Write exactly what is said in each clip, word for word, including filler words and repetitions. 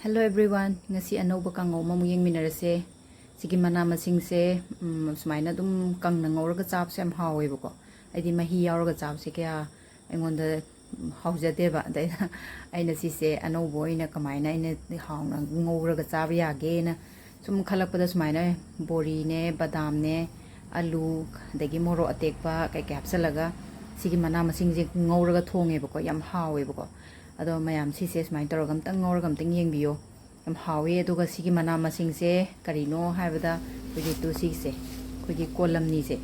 Hello everyone, ꯉꯁꯤ ꯑꯅꯧꯕ ꯀꯥꯡꯉꯧ ꯑꯃꯃꯨꯛ ꯌꯦꯡꯃꯤꯟꯅꯔꯁꯦ꯫ ꯁꯤꯒꯤ ꯃꯅꯥ ꯃꯁꯤꯡꯁꯦ, ꯎꯝ, ꯁꯨꯃꯥꯏꯅ ꯑꯗꯨꯝ ꯀꯪꯅ ꯉꯧꯔꯒ ꯆꯥꯕꯁꯦ ꯌꯥꯝ ꯍꯥꯎꯋꯦꯕꯀꯣ꯫ ꯑꯩꯗꯤ ꯃꯍꯤ ꯌꯥꯎꯔꯒ ꯆꯥꯕꯁꯦ ꯀꯌꯥ ꯑꯩꯉꯣꯟꯗ ꯍꯥꯎꯖꯗꯦꯕ꯫ ꯑꯗꯩꯗ ꯑꯩꯅ ꯁꯤꯁꯦ ꯑꯅꯧꯕ ꯑꯣꯏꯅ ꯀꯃꯥꯏꯅ ꯑꯩꯅ ꯍꯥꯎꯅ ꯉꯧꯔꯒ ꯆꯥꯕ ꯌꯥꯒꯦꯅ ꯁꯨꯝ ꯈꯜꯂꯛꯄꯗ, ꯁꯨꯃꯥꯏꯅ ꯕꯣꯔꯤꯅꯦ, ꯕꯗꯥꯝꯅꯦ, ꯑꯂꯨ, ꯑꯗꯒꯤ ꯃꯣꯔꯣꯛ ꯑꯇꯦꯛꯄ ꯀꯩꯀꯩ ꯍꯥꯞꯆꯤꯜꯂꯒ ꯁꯤꯒꯤ ꯃꯅꯥ ꯃꯁꯤꯡꯁꯦ ꯉꯧꯔꯒ ꯊꯣꯡꯉꯦꯕꯀꯣ꯫ ꯌꯥꯝ ꯍꯥꯎꯋꯦꯕꯀꯣ꯫ ꯑꯗꯣ ꯃꯌꯥꯝ ꯁꯤꯁꯦ ꯁꯨꯃꯥꯏꯅ ꯇꯧꯔꯒ ꯑꯝꯇꯪ ꯉꯧꯔꯒ ꯑꯝꯇꯪ ꯌꯦꯡꯕꯤꯌꯣ꯫ ꯌꯥꯝ ꯍꯥꯎꯋꯦ꯫ ꯑꯗꯨꯒ ꯁꯤꯒꯤ ꯃꯅꯥ ꯃꯁꯤꯡꯁꯦ ꯀꯔꯤꯅꯣ ꯍꯥꯏꯕꯗ, ꯑꯩꯈꯣꯏꯒꯤ ꯇꯨ ꯁꯤꯒꯤꯁꯦ, ꯑꯩꯈꯣꯏꯒꯤ ꯀꯣꯂꯝꯅꯤꯁꯦ,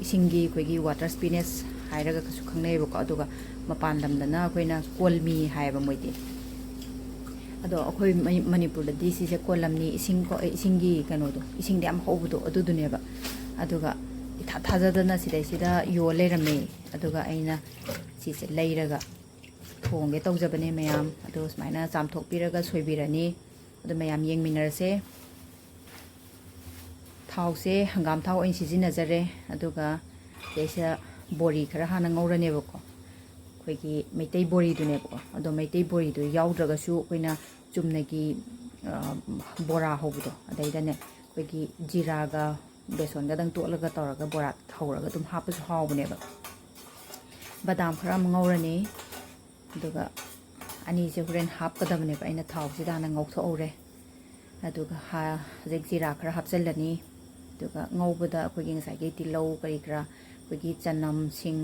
ꯏꯁꯤꯡꯒꯤ, ꯑꯩꯈꯣꯏꯒꯤ water spinach ꯍꯥꯏꯔꯒꯁꯨ ꯈꯪꯅꯩꯌꯦꯕꯀꯣ꯫ ꯑꯗꯨꯒ ꯃꯄꯥꯟ ꯂꯝꯗꯅ ꯑꯩꯈꯣꯏꯅ ꯀꯣꯜꯃꯤ ꯍꯥꯏꯌꯦꯕ ꯃꯣꯏꯗꯤ꯫ ꯑꯗꯣ ꯑꯩꯈꯣꯏ ꯃꯅꯤ-, ꯃꯅꯤꯄꯨꯔꯗꯗꯤ ꯁꯤꯁꯦ ꯀꯣꯂꯝꯅꯤ, ꯏꯁꯤꯡ ꯀꯣ-, ꯏꯁꯤꯡꯒꯤ ꯀꯩꯅꯣꯗꯣ, ꯏꯁꯤꯡꯗ ꯌꯥꯝ ꯍꯧꯕꯗꯣ ꯑꯗꯨꯗꯨꯅꯦꯕ꯫ ꯑꯗꯨꯒ ꯏꯊꯥ ꯊꯥꯖꯗꯅ ꯁꯤꯗꯩꯁꯤꯗ ꯌꯣꯜ ꯂꯩꯔꯝꯃꯦ꯫ ꯑꯗꯨꯒ ꯑꯩꯅ ꯁꯤꯁꯦ ꯂꯩꯔꯒ ꯊꯣꯡꯒꯦ ꯇꯧꯖꯕꯅꯦ ꯃꯌꯥꯝ꯫ ꯑꯗꯣ ꯁꯨꯃꯥꯏꯅ ꯆꯥꯝꯊꯣꯛꯄꯤꯔꯒ ꯁꯣꯏꯕꯤꯔꯅꯤ꯫ ꯑꯗꯣ ꯃꯌꯥꯝ ꯌꯦꯡꯃꯤꯟꯅꯔꯁꯦ꯫ ꯊꯥꯎꯁꯦ ꯍꯪꯒꯥꯝ ꯊꯥꯎ ꯑꯣꯏꯅ ꯁꯤꯖꯤꯟꯅꯖꯔꯦ꯫ ꯑꯗꯨꯒ ꯁꯤꯗꯩꯁꯤꯗ ꯕꯣꯔꯤ ꯈꯔ ꯍꯥꯟꯅ ꯉꯧꯔꯅꯦꯕꯀꯣ꯫ ꯑꯩꯈꯣꯏꯒꯤ ꯃꯩꯇꯩ ꯕꯣꯔꯤꯗꯨꯅꯦꯕꯀꯣ꯫ ꯑꯗꯣ ꯃꯩꯇꯩ ꯕꯣꯔꯤꯗꯨ ꯌꯥꯎꯗ꯭ꯔꯒꯁꯨ ꯑꯩꯈꯣꯏꯅ ꯆꯨꯝꯅꯒꯤ, ꯑ, ꯕꯣꯔꯥ ꯍꯧꯕꯗꯣ, ꯑꯗꯩꯗꯅꯦ ꯑꯩꯈꯣꯏꯒꯤ ꯖꯤꯔꯥꯒ ꯕꯦꯁꯣꯟꯒꯗꯪ ꯇꯣꯠꯂꯒ ꯇꯧꯔꯒ ꯕꯣꯔꯥ ꯍꯧꯔꯒ ꯑꯗꯨꯝ ꯍꯥꯞꯄꯁꯨ ꯍꯥꯎꯕꯅꯦꯕ꯫ ꯕꯗꯥꯝ ꯈꯔ ꯑꯃ ꯉꯧꯔꯅꯤ꯫ ꯑꯗꯨꯒ ꯑꯅꯤꯁꯦ ꯍꯣꯔꯦꯟ ꯍꯥꯞꯀꯗꯕꯅꯦꯕ꯫ ꯑꯩꯅ ꯊꯥꯎꯁꯤꯗ ꯍꯥꯟꯅ ꯉꯧꯊꯣꯛꯍꯧꯔꯦ꯫ ꯑꯗꯨꯒ ꯍꯥ-, ꯍꯧꯖꯤꯛ ꯖꯤꯔꯥ ꯈꯔ ꯍꯥꯞꯆꯤꯜꯂꯅꯤ꯫ ꯑꯗꯨꯒ ꯉꯧꯕꯗ ꯑꯩꯈꯣꯏꯒꯤ ꯉꯁꯥꯏꯒꯤ ꯇꯤꯜꯍꯧ ꯀꯔꯤ ꯀꯔꯥ, ꯑꯩꯈꯣꯏꯒꯤ ꯆꯅꯝ, ꯁꯤꯡ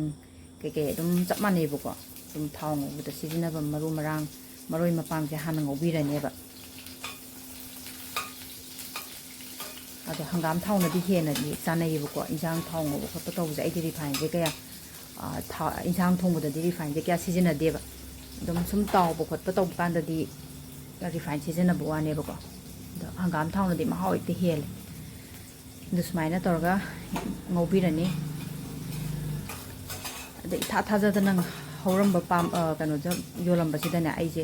ꯀꯩꯀꯩ ꯑꯗꯨꯝ ꯆꯞ ꯃꯥꯟꯅꯩꯕꯀꯣ꯫ ꯑꯗꯨꯝ ꯊꯥꯎ ꯉꯧꯕꯗ ꯁꯤꯖꯤꯟꯅꯕ ꯃꯔꯨ ꯃꯔꯥꯡ, ꯃꯔꯣꯏ ꯃꯄꯥꯡꯁꯦ ꯍꯥꯟꯅ ꯉꯧꯕꯤꯔꯅꯦꯕ꯫ ꯑꯗꯣ ꯍꯪꯒꯥꯝ ꯊꯥꯎꯅꯗꯤ ꯍꯦꯟꯅꯗꯤ ꯆꯥꯅꯩꯌꯦꯕꯀꯣ꯫ ꯏꯟꯁꯥꯡ ꯊꯥꯎ ꯉꯧꯕ ꯈꯣꯠꯄ ꯇꯧꯕꯁꯦ ꯑꯩꯗꯤ refineꯁꯦ ꯀꯌꯥ, ꯑ, ꯊꯥ-, ꯏꯟꯁꯥꯡ ꯊꯣꯡꯕꯗꯗꯤ refineꯁꯦ ꯀꯌꯥ ꯁꯤꯖꯤꯟꯅꯗꯦꯕ꯫ ꯑꯗꯨꯝ ꯁꯨꯝ ꯇꯥꯎꯕ ꯈꯣꯠꯄ ꯇꯧꯕ ꯀꯥꯟꯗꯗꯤ refine ꯁꯤꯖꯤꯟꯅꯕ ꯋꯥꯅꯦꯕꯀꯣ꯫ ꯑꯗꯣ ꯍꯪꯒꯥꯝ ꯊꯥꯎꯅꯗꯤ ꯃꯍꯥꯎ ꯍꯦꯛꯇ ꯍꯦꯜꯂꯦ꯫ ꯑꯗꯨ ꯁꯨꯃꯥꯏꯅ ꯇꯧꯔꯒ ꯉꯧꯕꯤꯔꯅꯤ꯫ ꯑꯗ ꯏꯊꯥ ꯊꯥꯖꯗꯅ ꯍꯧꯔꯝꯕ ꯄꯥꯝ-, ꯑ, ꯀꯩꯅꯣꯗ ꯌꯣꯜꯂꯝꯕꯁꯤꯗꯅꯦ, ꯑꯩꯁꯦ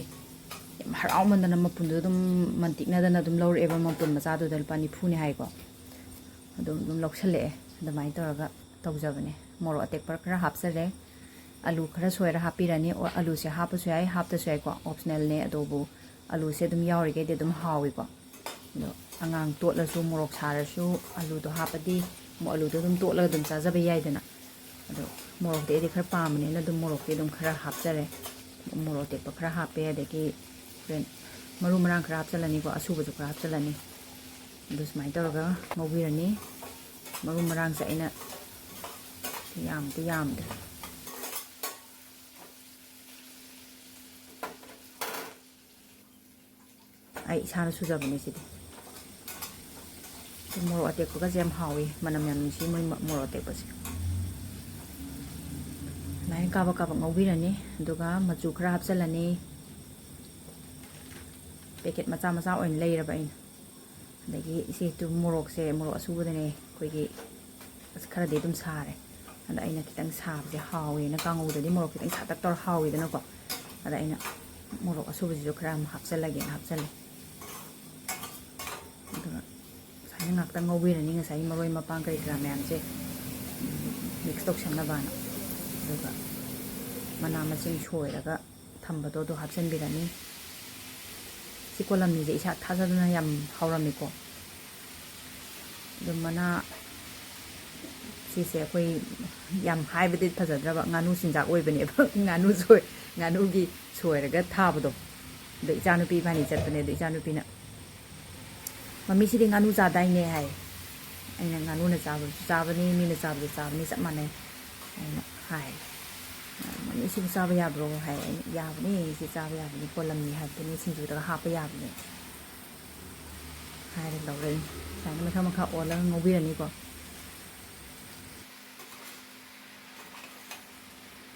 ꯌꯥꯝ ꯍꯔꯥꯎꯃꯟꯗꯅ ꯃꯄꯨꯟꯗꯨ ꯑꯗꯨꯝ ꯃꯟꯇꯤꯛꯅꯗꯅ ꯑꯗꯨꯝ ꯂꯧꯔꯛꯑꯦꯕ꯫ ꯃꯄꯨꯟ ꯃꯆꯥꯗꯨꯗ ꯂꯨꯄꯥ ꯅꯤꯐꯨꯅꯦ ꯍꯥꯏꯀꯣ꯫ ꯑꯗꯨꯝ, ꯑꯗꯨꯝ ꯂꯧꯁꯜꯂꯛꯑꯦ꯫ ꯑꯗꯨꯃꯥꯏꯅ ꯇꯧꯔꯒ ꯇꯧꯖꯕꯅꯦ꯫ ꯃꯣꯔꯣꯛ ꯑꯇꯦꯛꯄ ꯈꯔ ꯍꯥꯞꯆꯔꯦ꯫ ꯑꯂꯨ ꯈꯔ ꯁꯣꯏꯔ ꯍꯥꯞꯄꯤꯔꯅꯤ꯫ ꯑꯣ, ꯑꯂꯨꯁꯦ ꯍꯥꯞꯄꯁꯨ ꯌꯥꯏ, ꯍꯥꯞꯇꯁꯨ ꯌꯥꯏꯀꯣ, optionalꯅꯦ꯫ ꯑꯗꯨꯕꯨ ꯑꯂꯨꯁꯦ ꯑꯗꯨꯝ ꯌꯥꯎꯔꯤꯈꯩꯗꯤ ꯑꯗꯨꯝ ꯍꯥꯎꯏꯀꯣ꯫ ꯑꯗꯣ ꯑꯉꯥꯡ ꯇꯣꯠꯂꯁꯨ, ꯃꯣꯔꯣꯛ ꯁꯥꯔꯁꯨ, ꯑꯂꯨꯗꯣ ꯍꯥꯞꯄꯗꯤ ꯑꯃꯨꯛ ꯑꯂꯨꯗꯣ ꯑꯗꯨꯝ ꯇꯣꯠꯂꯒ ꯑꯗꯨꯝ ꯆꯥꯖꯕ ꯌꯥꯏꯗꯅ꯫ ꯑꯗꯣ ꯃꯣꯔꯣꯛꯇꯤ ꯑꯩꯗꯤ ꯈꯔ ꯄꯥꯝꯕꯅꯤꯅ ꯑꯗꯨꯝ ꯃꯣꯔꯣꯛꯇꯤ ꯑꯗꯨꯝ ꯈꯔ ꯍꯥꯞꯆꯔꯦ꯫ ꯃꯣꯔꯣꯛ ꯑꯇꯦꯛꯄ ꯈꯔ ꯍꯥꯞꯄꯦ, ꯑꯗꯒꯤ ꯍꯣꯔꯦꯟ ꯃꯔꯨ ꯃꯔꯥꯡ ꯈꯔ ꯍꯥꯞꯆꯜꯂꯅꯤꯀꯣ, ꯑꯁꯨꯕꯁꯨ ꯈꯔ ꯍꯥꯞꯆꯜꯂꯅꯤ꯫ ꯑꯗꯨ ꯁꯨꯃꯥꯏꯅ ꯇꯧꯔꯒ ꯉꯧꯕꯤꯔꯅꯤ꯫ ꯃꯔꯨ ꯃꯔꯥꯡꯁꯦ ꯑꯩꯅ ꯌꯥꯝꯗꯤ ꯌꯥꯝꯗꯦ꯫ ꯑꯩ ꯏꯁꯥꯅ ꯁꯨꯖꯕꯅꯦ ꯁꯤꯗꯤ꯫ ꯃꯣꯔꯣꯛ ꯑꯇꯦꯛꯄꯒꯁꯦ ꯌꯥꯝ ꯍꯥꯎꯏ, ꯃꯅꯝ ꯌꯥꯝ ꯅꯨꯡꯁꯤ ꯃꯣꯏ ꯃ-, ꯃꯣꯔꯣꯛ ꯑꯇꯦꯛꯄꯁꯦ꯫ ꯑꯗꯨꯃꯥꯏꯅ ꯀꯥꯕꯛ ꯀꯥꯕꯛ ꯉꯧꯕꯤꯔꯅꯤ꯫ ꯑꯗꯨꯒ ꯃꯆꯨ ꯈꯔ ꯍꯥꯞꯆꯤꯜꯂꯅꯤ꯫ ꯄꯦꯀꯦꯠ ꯃꯆꯥ ꯃꯆꯥ ꯑꯣꯏꯅ ꯂꯩꯔꯕ ꯑꯩꯅ꯫ ꯑꯗꯒꯤ ꯏꯆꯦ ꯊꯨꯝ ꯃꯣꯔꯣꯛꯁꯦ, ꯃꯣꯔꯣꯛ ꯑꯁꯨꯕꯗꯅꯦ ꯑꯩꯈꯣꯏꯒꯤ, ꯑꯁ, ꯈꯔꯗꯤ ꯑꯗꯨꯝ ꯁꯥꯔꯦ꯫ ꯑꯗ ꯑꯩꯅ ꯈꯤꯇꯪ ꯁꯥꯕꯁꯦ ꯍꯥꯎꯋꯦꯅ, ꯀꯥꯡꯉꯧꯗꯗꯤ ꯃꯣꯔꯣꯛ ꯈꯤꯇꯪ ꯁꯥꯇꯛ ꯇꯧꯔ ꯍꯥꯎꯋꯤꯗꯅꯀꯣ꯫ ꯑꯗ ꯑꯩꯅ ꯃꯣꯔꯣꯛ ꯑꯁꯨꯕꯁꯤꯁꯨ ꯈꯔ ꯑꯃ ꯍꯥꯞꯆꯜꯂꯒꯦꯅ ꯍꯥꯞꯆꯜꯂꯦ꯫ ꯑꯗꯨꯒ ꯁꯨꯃꯥꯏꯅ ꯉꯥꯛꯇꯪ ꯉꯧꯕꯤꯔꯅꯤ, ꯉꯁꯥꯏꯒꯤ ꯃꯔꯣꯏ ꯃꯄꯥꯡ ꯀꯔꯤ ꯀꯔꯥ ꯃꯌꯥꯝꯁꯦ ꯃꯤꯛꯁ ꯇꯧꯁꯟꯅꯕꯅ꯫ ꯑꯗꯨꯒ ꯃꯅꯥ ꯃꯁꯤꯡ ꯁꯣꯏꯔꯒ ꯊꯝꯕꯗꯣ ꯑꯗꯨ ꯍꯥꯞꯆꯤꯟꯕꯤꯔꯅꯤ꯫ ꯁꯤ ꯀꯣꯂꯝꯅꯤꯁꯦ ꯏꯁꯥ ꯊꯥꯖꯗꯅ ꯌꯥꯝ ꯍꯥꯎꯔꯝꯃꯤꯀꯣ꯫ ꯑꯗꯨ ꯃꯅꯥ ꯁꯤꯁꯦ ꯑꯩꯈꯣꯏ ꯌꯥꯝ ꯍꯥꯏꯕꯗꯤ ꯐꯖꯗ꯭ꯔꯕ, ꯉꯥꯅꯨ ꯆꯤꯟꯖꯥꯛ ꯑꯣꯏꯕꯅꯦꯕ꯫ ꯉꯥꯅꯨ ꯁꯣꯏ-, ꯉꯥꯅꯨꯒꯤ ꯁꯣꯏꯔꯒ ꯊꯥꯕꯗꯣ꯫ ꯑꯗꯣ ꯏꯆꯥꯅꯨꯄꯤ ꯏꯕꯥꯅꯤ ꯆꯠꯄꯅꯦ, ꯑꯗꯣ ꯏꯆꯥꯅꯨꯄꯤꯅ, "ꯃꯝꯃꯤ, ꯁꯤꯗꯤ ꯉꯥꯅꯨ ꯆꯥꯗꯥꯏꯅꯦ?" ꯍꯥꯏ꯫ ꯑꯩꯅ, "ꯉꯥꯅꯨꯅ ꯆꯥꯕꯁꯨ ꯆꯥꯕꯅꯤ, ꯃꯤꯅ ꯆꯥꯕꯁꯨ ꯆꯥꯕꯅꯤ, ꯆꯞ ꯃꯥꯟꯅꯩ" ꯍꯥꯏꯅ ꯍꯥꯏ꯫ "ꯃꯝꯃꯤ, ꯁꯤꯕꯨ ꯆꯥꯕ ꯌꯥꯕ꯭ꯔꯣ?" ꯍꯥꯏ꯫ ꯑꯩꯅ, "ꯌꯥꯕꯅꯤ, ꯁꯤ ꯆꯥꯕ ꯌꯥꯕꯅꯤ, ꯀꯣꯂꯝꯅꯤ ꯍꯥꯏꯕꯗꯨꯅꯤ, ꯁꯤꯡꯖꯨꯗꯒ ꯍꯥꯞꯄ ꯌꯥꯕꯅꯤ" ꯍꯥꯏꯔ ꯂꯧꯔꯛꯏꯅꯤ꯫ ꯁꯨꯃꯥꯏꯅ ꯃꯈꯥ ꯃꯈꯥ ꯑꯣꯜꯂꯒ ꯉꯧꯕꯤꯔꯅꯤꯀꯣ꯫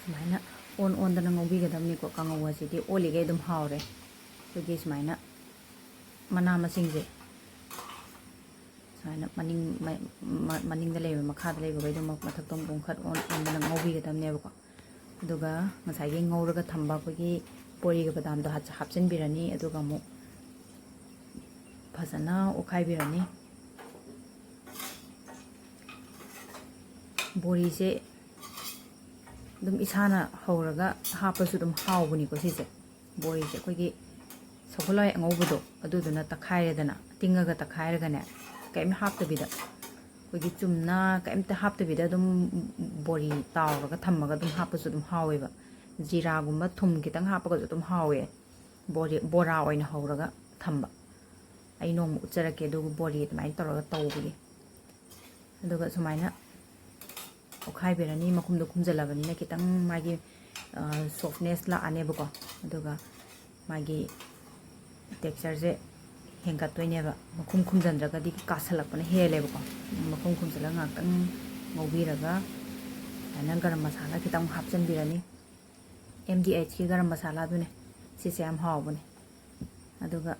ꯁꯨꯃꯥꯏꯅ ꯑꯣꯟ ꯑꯣꯟꯗꯅ ꯉꯧꯕꯤꯒꯗꯕꯅꯤꯀꯣ꯫ ꯀꯥꯡꯉꯧ ꯑꯁꯤꯗꯤ ꯑꯣꯜꯂꯤꯈꯩ ꯑꯗꯨꯝ ꯍꯥꯎꯔꯦ꯫ ꯑꯩꯈꯣꯏꯒꯤ ꯁꯨꯃꯥꯏꯅ ꯃꯅꯥ ꯃꯁꯤꯡꯁꯦ ꯁꯨꯃꯥꯏꯅ ꯃꯅꯤꯡ, ꯃ-, ꯃ-, ꯃꯅꯤꯡꯗ ꯂꯩꯕ, ꯃꯈꯥꯗ ꯂꯩꯕꯈꯩꯗꯣ ꯃ-, ꯃꯊꯛꯇ ꯑꯃꯨꯛ ꯑꯣꯟꯈꯠ ꯑꯣꯟ ꯑꯣꯟꯗꯅ ꯉꯧꯕꯤꯒꯗꯕꯅꯦꯕꯀꯣ꯫ ꯑꯗꯨꯒ ꯉꯁꯥꯏꯒꯤ ꯉꯧꯔꯒ ꯊꯝꯕ ꯑꯩꯈꯣꯏꯒꯤ ꯕꯣꯔꯤꯒ ꯕꯗꯥꯝꯗꯣ ꯍꯥꯞꯆ-, ꯍꯥꯞꯆꯤꯟꯕꯤꯔꯅꯤ꯫ ꯑꯗꯨꯒ ꯑꯃꯨꯛ ꯐꯖꯅ ꯑꯣꯠꯈꯥꯏꯕꯤꯔꯅꯤ꯫ ꯕꯣꯔꯤꯁꯦ ꯑꯗꯨꯝ ꯏꯁꯥꯅ ꯍꯧꯔꯒ ꯍꯥꯞꯄꯁꯨ ꯑꯗꯨꯝ ꯍꯥꯎꯕꯅꯤꯀꯣ ꯁꯤꯁꯦ꯫ ꯕꯣꯔꯤꯁꯦ ꯑꯩꯈꯣꯏꯒꯤ ꯁꯒꯣꯜ ꯍꯋꯥꯏ ꯑꯉꯧꯕꯗꯣ ꯑꯗꯨꯗꯨꯅ ꯇꯛꯈꯥꯏꯔꯦꯗꯅ, ꯇꯤꯡꯉꯒ ꯇꯛꯈꯥꯏꯔꯒꯅꯦ, ꯀꯩꯝ ꯍꯥꯞꯇꯕꯤꯗ, ꯑꯩꯈꯣꯏꯒꯤ ꯆꯨꯝꯅ ꯀꯩꯝꯇ ꯍꯥꯞꯇꯕꯤꯗ ꯑꯗꯨꯝ ꯕꯣꯔꯤ ꯇꯥꯎꯔꯒ ꯊꯝꯃꯒ ꯑꯗꯨꯝ ꯍꯥꯞꯄꯁꯨ ꯑꯗꯨꯝ ꯍꯥꯎꯋꯦꯕ꯫ ꯖꯤꯔꯥꯒꯨꯝꯕ ꯊꯨꯝ ꯈꯤꯇꯪ ꯍꯥꯞꯄꯒꯁꯨ ꯑꯗꯨꯝ ꯍꯥꯎꯋꯦ꯫ ꯕꯣꯔꯤ, ꯕꯣꯔꯥ ꯑꯣꯏꯅ ꯍꯧꯔꯒ ꯊꯝꯕ꯫ ꯑꯩ ꯅꯣꯡꯃ ꯎꯠꯆꯔꯛꯀꯦ ꯑꯗꯨꯒ ꯕꯣꯔꯤ ꯑꯗꯨꯃꯥꯏꯅ ꯇꯧꯔꯒ ꯇꯧꯕꯒꯤ꯫ ꯑꯗꯨꯒ ꯁꯨꯃꯥꯏꯅ ꯑꯣꯠꯈꯥꯏꯕꯤꯔꯅꯤ꯫ ꯃꯈꯨꯝꯗꯣ ꯈꯨꯝꯖꯤꯜꯂꯕꯅꯤꯅ ꯈꯤꯇꯪ ꯃꯥꯒꯤ, ꯑ, softness ꯂꯥꯛꯑꯅꯦꯕꯀꯣ꯫ ꯑꯗꯨꯒ ꯃꯥꯒꯤ textureꯁꯦ ꯍꯦꯟꯒꯠꯇꯣꯏꯅꯦꯕ꯫ ꯃꯈꯨꯝ ꯈꯨꯝꯖꯤꯟꯗ꯭ꯔꯒꯗꯤ ꯀꯥꯁꯜꯂꯛꯄꯅ ꯍꯦꯜꯂꯦꯕꯀꯣ꯫ ꯃꯈꯨꯝ ꯈꯨꯝꯖꯤꯜꯂꯒ ꯉꯥꯛꯇꯪ ꯉꯧꯕꯤꯔꯒ ꯁꯨꯃꯥꯏꯅ ꯒꯔꯝ ꯃꯁꯥꯂꯥ ꯈꯤꯇꯪ ꯍꯥꯞꯆꯤꯟꯕꯤꯔꯅꯤ꯫ ꯑꯦꯝ ꯗꯤ ꯑꯩꯆꯀꯤ ꯒꯔꯝ ꯃꯁꯥꯂꯥꯗꯨꯅꯦ꯫ ꯁꯤꯁꯦ ꯌꯥꯝ ꯍꯥꯎꯕꯅꯦ꯫ ꯑꯗꯨꯒ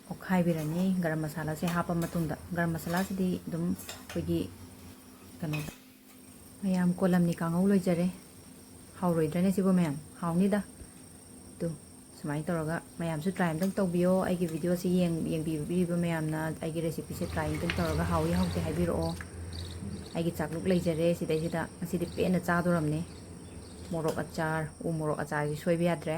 ꯑꯣꯠꯈꯥꯏꯕꯤꯔꯅꯤ꯫ ꯒꯔꯝ ꯃꯁꯥꯂꯥꯁꯦ ꯍꯥꯞꯄ ꯃꯇꯨꯡꯗ, ꯒꯔꯝ ꯃꯁꯥꯂꯥꯁꯤꯗꯤ ꯑꯗꯨꯝ ꯑꯩꯈꯣꯏꯒꯤ ꯀꯩꯅꯣꯗ, ꯃꯌꯥꯝ, ꯀꯣꯂꯝꯅꯤ ꯀꯥꯡꯉꯧ ꯂꯣꯏꯖꯔꯦ꯫ ꯍꯥꯎꯔꯣꯏꯗ꯭ꯔꯅꯦ ꯁꯤꯕꯨ ꯃꯌꯥꯝ? ꯍꯥꯎꯅꯤꯗ꯫ ꯇꯨ, ꯁꯨꯃꯥꯏꯅ ꯇꯧꯔꯒ ꯃꯌꯥꯝꯁꯨ try ꯑꯝꯇꯪ ꯇꯧꯕꯤꯌꯣ꯫ ꯑꯩꯒꯤ videoꯁꯤ ꯌꯦꯡ-, ꯌꯦꯡꯕꯤꯕꯤꯔꯤꯕ ꯃꯌꯥꯝꯅ ꯑꯩꯒꯤ recipeꯁꯦ try ꯑꯝꯇꯪ ꯇꯧꯔꯒ ꯍꯥꯎꯏ ꯍꯥꯎꯇꯦ ꯍꯥꯏꯕꯤꯔꯛꯑꯣ꯫ ꯑꯩꯒꯤ ꯆꯥꯛꯂꯨꯛ ꯂꯩꯖꯔꯦ ꯁꯤꯗꯩꯁꯤꯗ꯫ ꯉꯁꯤꯗꯤ ꯄꯦꯟꯅ ꯆꯥꯗꯣꯔꯝꯅꯤ꯫ ꯃꯣꯔꯣꯛ ꯑꯆꯥꯔ, ꯎ ꯃꯣꯔꯣꯛ ꯑꯆꯥꯔꯁꯤ ꯁꯣꯏꯕ ꯌꯥꯗ꯭ꯔꯦ꯫